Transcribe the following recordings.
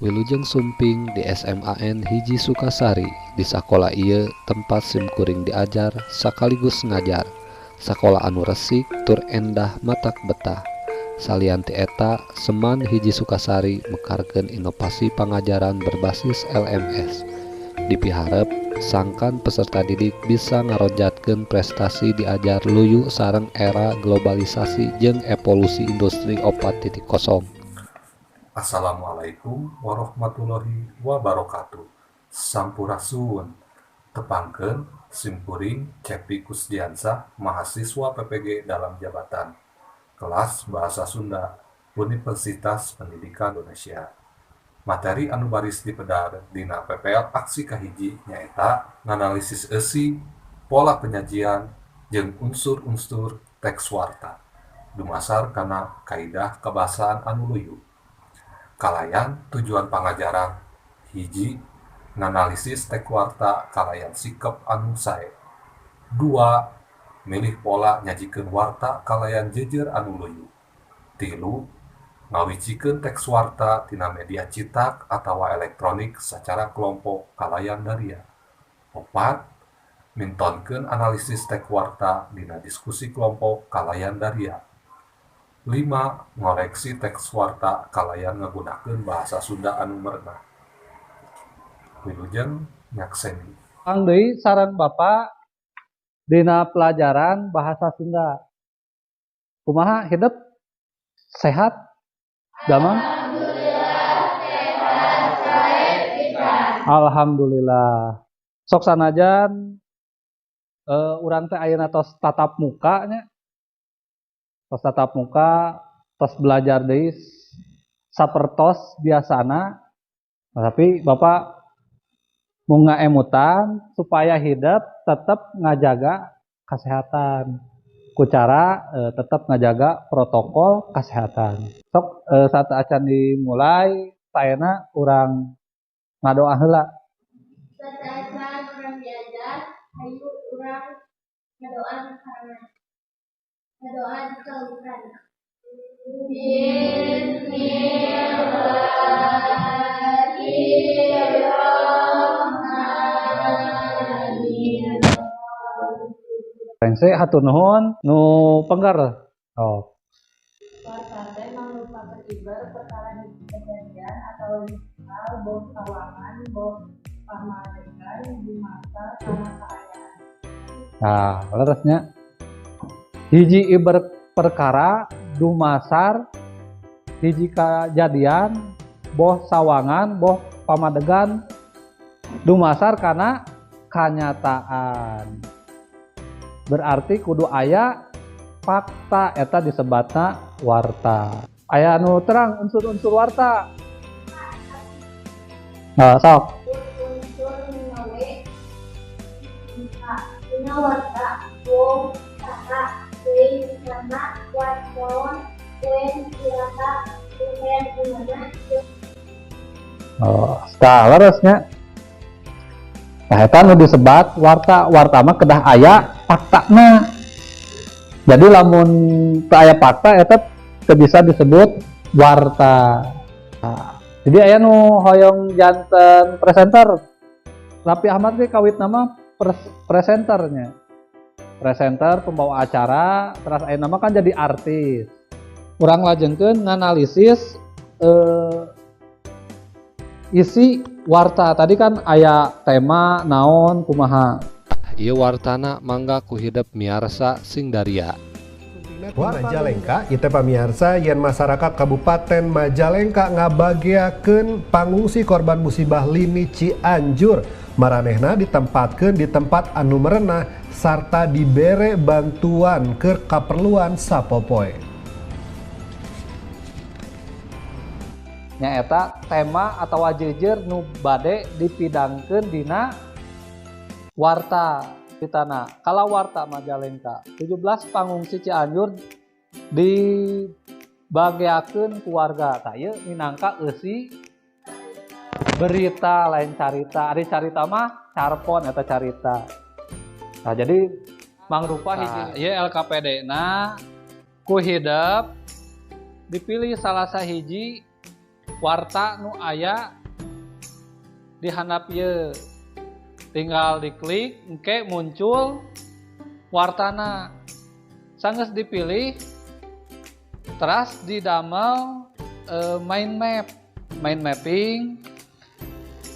Wilujeng sumping di SMAN 1 Sukasari. Di sakola ieu tempat simkuring diajar sakaligus ngajar. Sakola anu resik tur endah matak betah. Salian ti eta, SMAN 1 Sukasari mekarkeun inovasi pangajaran berbasis LMS. Dipiharep sangkan peserta didik bisa ngaronjatkeun prestasi diajar luyu sareng era globalisasi jeung evolusi industri 4.0. Assalamualaikum warahmatullahi wabarakatuh. Sampurasun. Tepangkeun simkuring Cepi Kusdiansah, mahasiswa PPG dalam jabatan kelas Bahasa Sunda Universitas Pendidikan Indonesia. Materi anu baris dipedar dina PPL aksi kahiji nyaeta nganalisis eusi, pola penyajian, jeung unsur-unsur teks warta dumasar kana kaidah kabasaan anu luyu. Kalayan tujuan pangajaran hiji nganalisis teks warta kalayan sikep anu sae. 2 milih pola nyajikeun warta kalayan jeujeur anu luyu. 3 ngawicikeun teks warta tina media citak atawa elektronik sacara kelompok kalayan daria. 4 mintonkeun analisis teks warta dina diskusi kelompok kalayan daria. 5 ngoreksi teks warta kalayan ngagunakeun bahasa Sunda anu merenah. Wilujeng nyakseni. Ang deui sareng Bapak dina pelajaran bahasa Sunda. Kumaha hidep? Sehat? Damang? Alhamdulillah. Sok sanajan urang teh ayeuna tos tatap muka nya. Tos tatap muka, tos belajar deui sapertos biasana. Nah, tapi Bapak mau ngaemutan supaya hidup tetap ngajaga kesehatan. Ku cara tetap ngajaga protokol kesehatan. Sok saat acan dimulai, saena urang ngadoa heula. Sateuacan urang diajar, hayu urang ngadoa sasarengan. Ngadoa dikawitan. Bismillahirrahmanirrahim. Rengse hatur nuhun nu pengker. Oh. Warta teh mangrupakeun iber perkara hiji kejadian atawa hal boh sawangan boh pamadegan dumasar kana kaayaan. Nah, leresnya hiji iber perkara dumasar hiji kejadian boh sawangan boh pamadegan dumasar kana kanyataan. Berarti kudu aya fakta eta disebatna warta. Aya anu terang unsur-unsur warta. Nah, sok. Unsur nawe dina warta wong saha deui sama waton wen iraha wen dimana. Oh, tah leresnya. Nah, eta nu disebat warta. Warta mah kedah aya faktana. Jadi lamun teu aya fakta eta teu bisa disebut warta. Nah, jadi aya nu hoyong janten presenter. Raffi Ahmad ge kawitna mah presenternya. Presenter, pembawa acara, terus aya nama kan jadi artis. Urang lajengkeun nganalisis isi warta. Tadi kan aya tema naon kumaha. Ieu wartana mangga ku hidep miarsa sing daria. Majalengka, ieu teh pamiarsa yen masyarakat Kabupaten Majalengka ngabageakeun pangungsi korban musibah lini Cianjur. Maranehna ditempatkeun di tempat anu merenah sarta dibere bantuan keur kaperluan sapopoe. Nyaeta tema atawa jeujeur nu bade dipidangkeun dina warta ditana. Kala warta Majalengka 17 pangungsi Cianjur dibageakeun ku warga. Tah ieu minangka eusi berita lain carita. Ari carita mah carpon eta carita. Nah, jadi mangrupa hiji ieu LKPD na ku hidep dipilih salah sahiji Warta nu aya di handap ieu. Tinggal diklik engke muncul wartana. Sanggeus dipilih teras didamel mind map, mind mapping.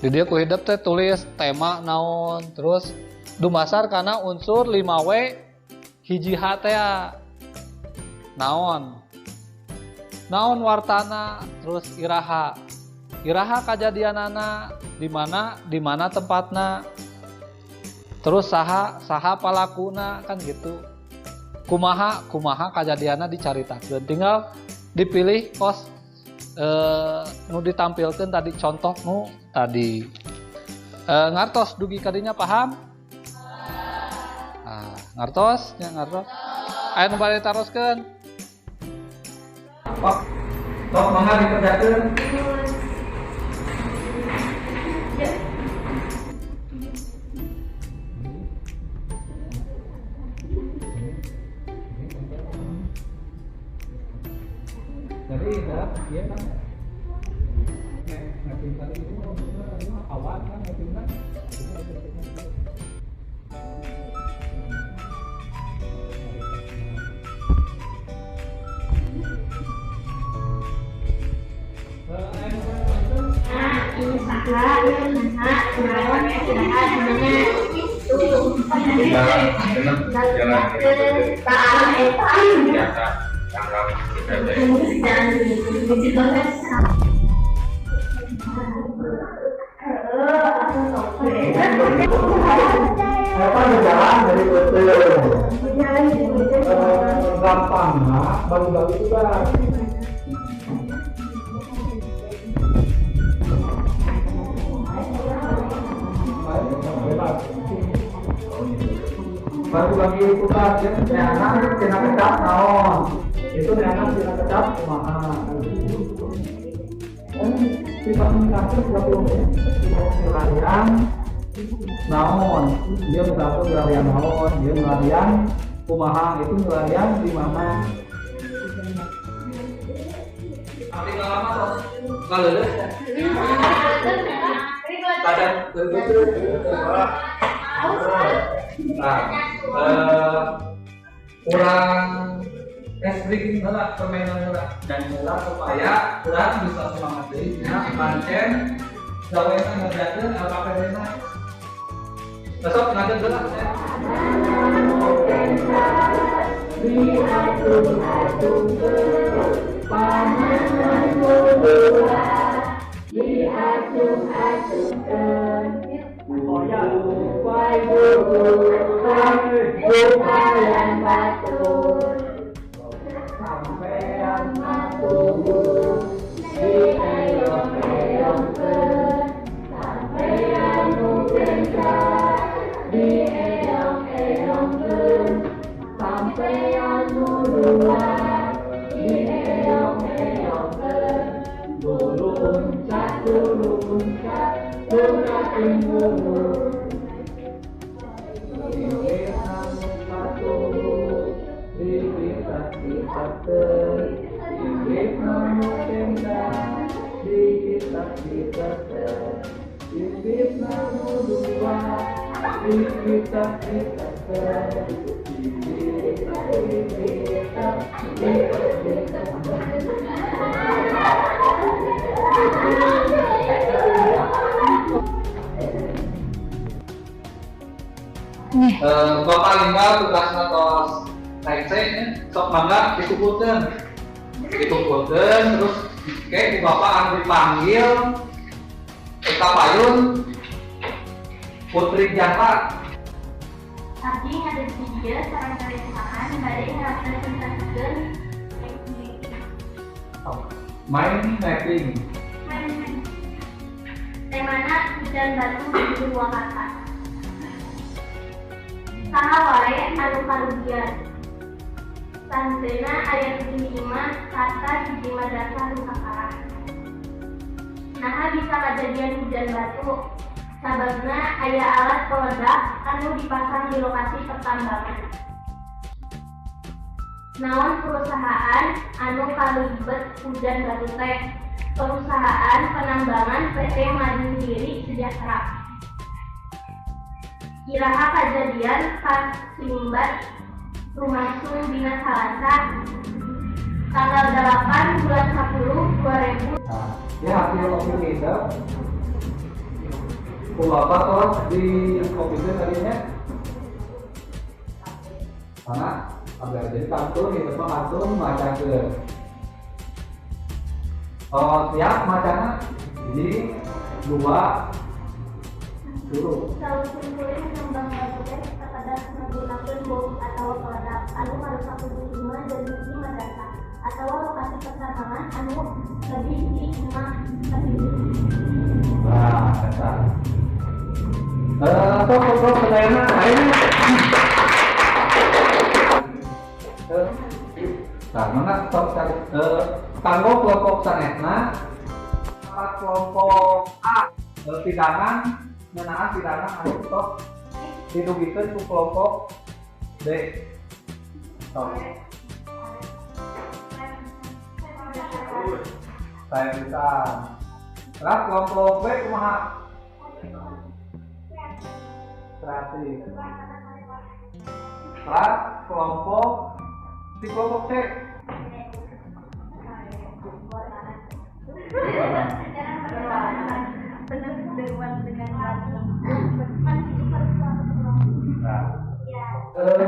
Di dieu ku hidep teh tulis tema naon, terus dumasar kana unsur 5W hiji H teh naon. Naon wartana, terus iraha. Iraha kajadianana, di mana tempatna. Terus saha palakuna kan gitu. Kumaha kajadianna dicaritakeun. Tinggal dipilih kos nu ditampilkeun tadi, contoh nu tadi. Ngartos dugi kadinya paham? Nah, ngartos nya ngartos. Aya nu bade taroskeun? Tok, tok mangga dikerjakeun. Jadi iya kan mapping tadi itu awan kan mappingnya. Gampang, bagi-bagi tugas. Bagi-bagi tugas ya, neangan tina kecap naon. Itu neangan tina kecap kumaha. Sifat larian naon. Dia misalkan larian naon, dia larian kumaha, itu larian di mana. Paling lama kok ngaleuleus. Nah, kurang es breaking heula permainan heula dan heula supaya kurang bisa semangat deui dina pancen gawena ngerjakeun LKPD-na. Besok ngajar heula ya. Bapak lima tugasna tos rengse sok mangga dikumpulkeun. Dikumpulkeun terus kayak ku bapak anu dipanggil ka payun Putri Jaka. Abdi ngadeg di dieu sareng karesahan bade ngapresentasikan mind mapping. Temana hujan batu di Purwakarta. Saha wae anu karugian. Santena aya 75 sarta 1 madrasah rusak parah. Naha bisa kajadian hujan batu. Sababna aya alat peledak anu dipasang di lokasi pertambangan. Naon perusahaan anu kalibet hujan batu teh Perusahaan Penambangan PT Mandiri Sejahtera. Iraha kajadian kasimbat rumasung dina Salasa tanggal 8 bulan 10 2000. Nah, ya hasil opini itu ku bapak tos di komputer tadinya karena agar jadi kantun itu mah kantun macakeun. Oh, siap macana jadi 2 dulu. Saur simkuring nembang batu teh sakadar menggunakan bom atau peledak anu ngarusak hiji imah dan hiji madrasah atau lokasi pertambangan anu lebih di imah tersebut. Nah, eta. Sok sok sadayana ayeuna. Nah, mana sok cari kanggo kelompok sanesna kelompok A pidangan ngeunaan pidangan anu tos didugikeun ku kelompok B. Sok. Saya bisa. Terus kelompok B kumaha? Kreatif. Terus kelompok di kelompok C.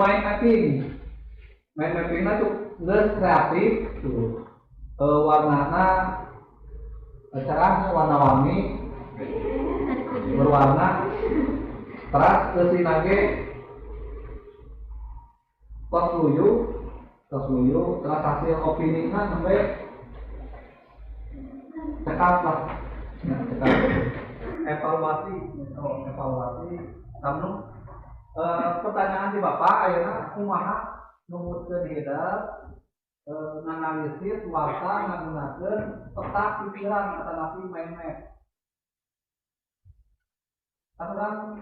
Main mapping, main mappingnya tuh geus kreatif tuh, warnana cerah, warna-warni, berwarna, terus eusina ge tos luyu, terus hasil opinina sampai cekap lah, ya, cekap. Evaluasi, oh, evaluasi, namun pertanyaan di bapak ayeuna kumaha numutkeun hidep nganalisis warta ngagunakeun peta pikiran atanapi mind map. Aturan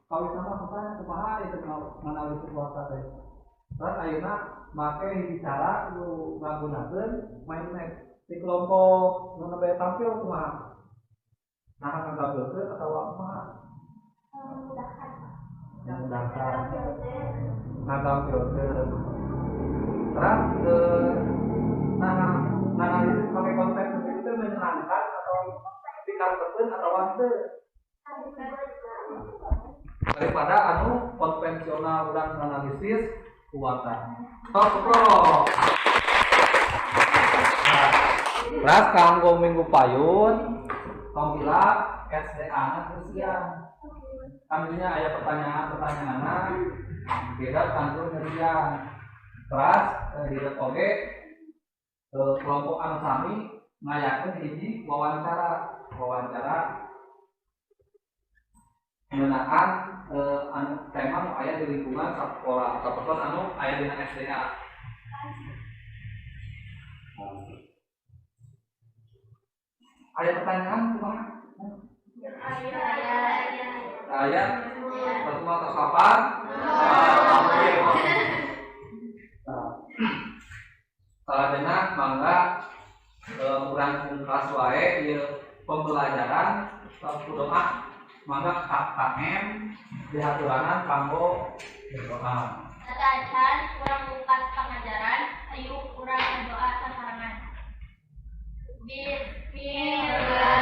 kawitan mah susah kumaha itu nganalisis warta teh. Terus ayeuna make hiji cara nu ngagunakeun mind map. Di kelompok nu nembe tampil kumaha? Nah, ngatampilkeun atawa kumaha? Memudahkan. Memudahkan. Ngatampilkeun. Terus nah, analisis pakai konsep itu menyenangkan atau dikarepkeun atau henteu? Daripada anu konvensional urang analisis kuatan. Tos bro. Terus kanggo minggu payun tong hilap SDA-na ngeusian. Kaminya aya pertanyaan-pertanyaanna beda kanggo ngeusian. Terus hidup oge kelompok anu sami ngayakeun hiji wawancara ngeunaan anu tema nu aya di lingkungan sakola ataupun anu aya dina SDA. Aya pertanyaan kumaha? Aya. Semua tos lapar? Salajengna mangga urang pungkas wae ieu pembelajaran ku doa mangga KKM dihaturanan kanggo berdoa. Sateuacan urang pungkas pangajaran hayu urang ngadoa sasarengan. Bismillahirrahmanirrahim.